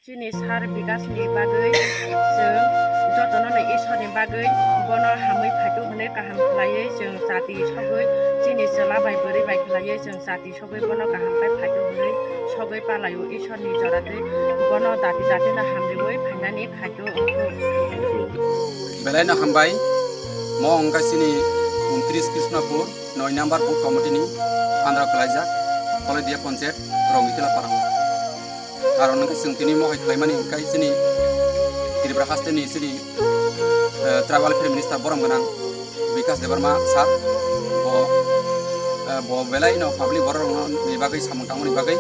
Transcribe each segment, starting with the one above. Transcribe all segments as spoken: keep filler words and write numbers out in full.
Chini sir Bikash ni bagwi chwng jotono no Ishwar ni bagwi bono hamwi phaitu hwnwi kaham khlaiwi chwng chati sogwi chini chwla bai bwrwi bai khlaiwi chwng chati sogwi bono kaham pai phaitu hwnwi sogwi palaio Ishwar ni jora twi bono dati dati no hamriwi phainani phaitu wngkhu. Belai no hambai, mo wngkha chini untris Krishnapur noi number booth committee ni andro khlaijak Koloidia Panchayat Rongitila Para. Karon wngkha chwng tini mohai khlaimani wngkha chini Tripura haste ni chini, eh, tribal affairs minister borom gwnang Bikash Debbarma sir. Bo, eh, bo belai no public borok rokno ni bagwi samung tangmani bagwi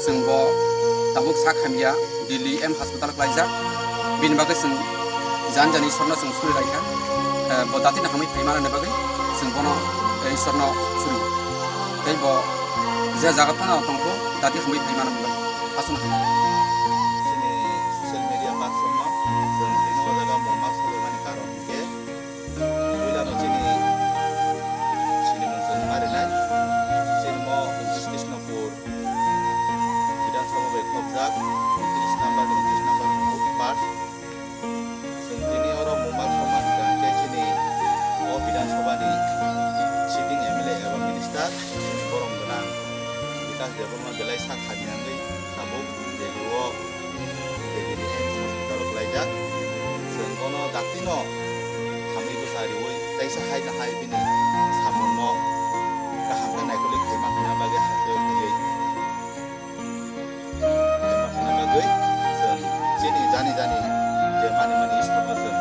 chwng bo tabuk sak hamya Delhi M hospital khlaijak. Bini bagwi chwng jan jani Ishwarno chwng suri laikha. Eh, bo dati no hamwi phaimani bagwi chwng bono, eh, Ishwarno suri. Tei bo je jaga phano tongkho dati hamwi phaimani bagwi. Aswk no hamya. Chini social media platform no chwng tini o jaga mungma sabaimani karon hwnkhe, puila no chini sini mung chwng ma rinai. Chini mo untris Krishnapur Bidhan Sabha bai khopjak untris number ni, untris number ni vote pass. Chwng tini oro mungma sabaimani karon khe chini o Bidhan Sabha ni sitting M L A eba minister chini borom gwnang Bikash Debbarma belai sak hamya wngwi tabuk Delhi o Delhi ni M S hospital o khlaijak. Chwng bono dakti no hamwi bwsa riwi teisa hai no hai bini samung no kaham khe naikolwi khaima hwnna bagwi haste o twiwi khaima hwnna bagwi chwng chini jani jani je mani mani Ishwarno chwng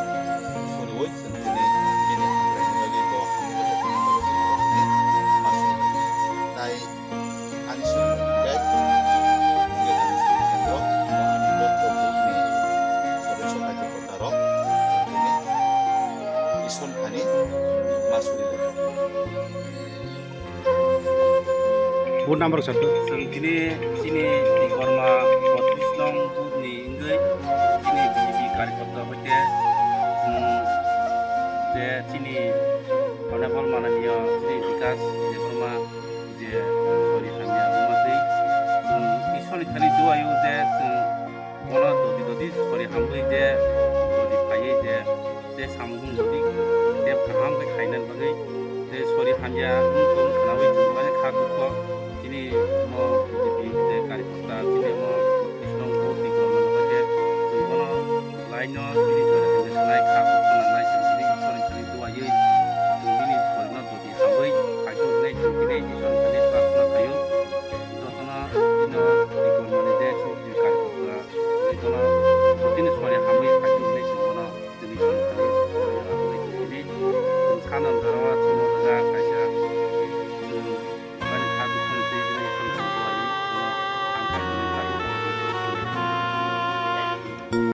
suriwi chwng tini bini hamkraini bagwi bo hamwi bwsa tongna bagwi chwng ma suri. Tai Ani simi khe Mugi Ani simi kendro, ani dotto bukni sodosyo kaitor kotarok, tini Ishwar thani ma suri lai. Booth number satu. Chwng tini chini Tikorma botris nong booth ni wngwi chini B J P karyakarta hoite, chwng je chini honorable mananiya Shri Bikash Debbarma je sori hamya wngma twi, chwng Ishwarni thani duaio je chwng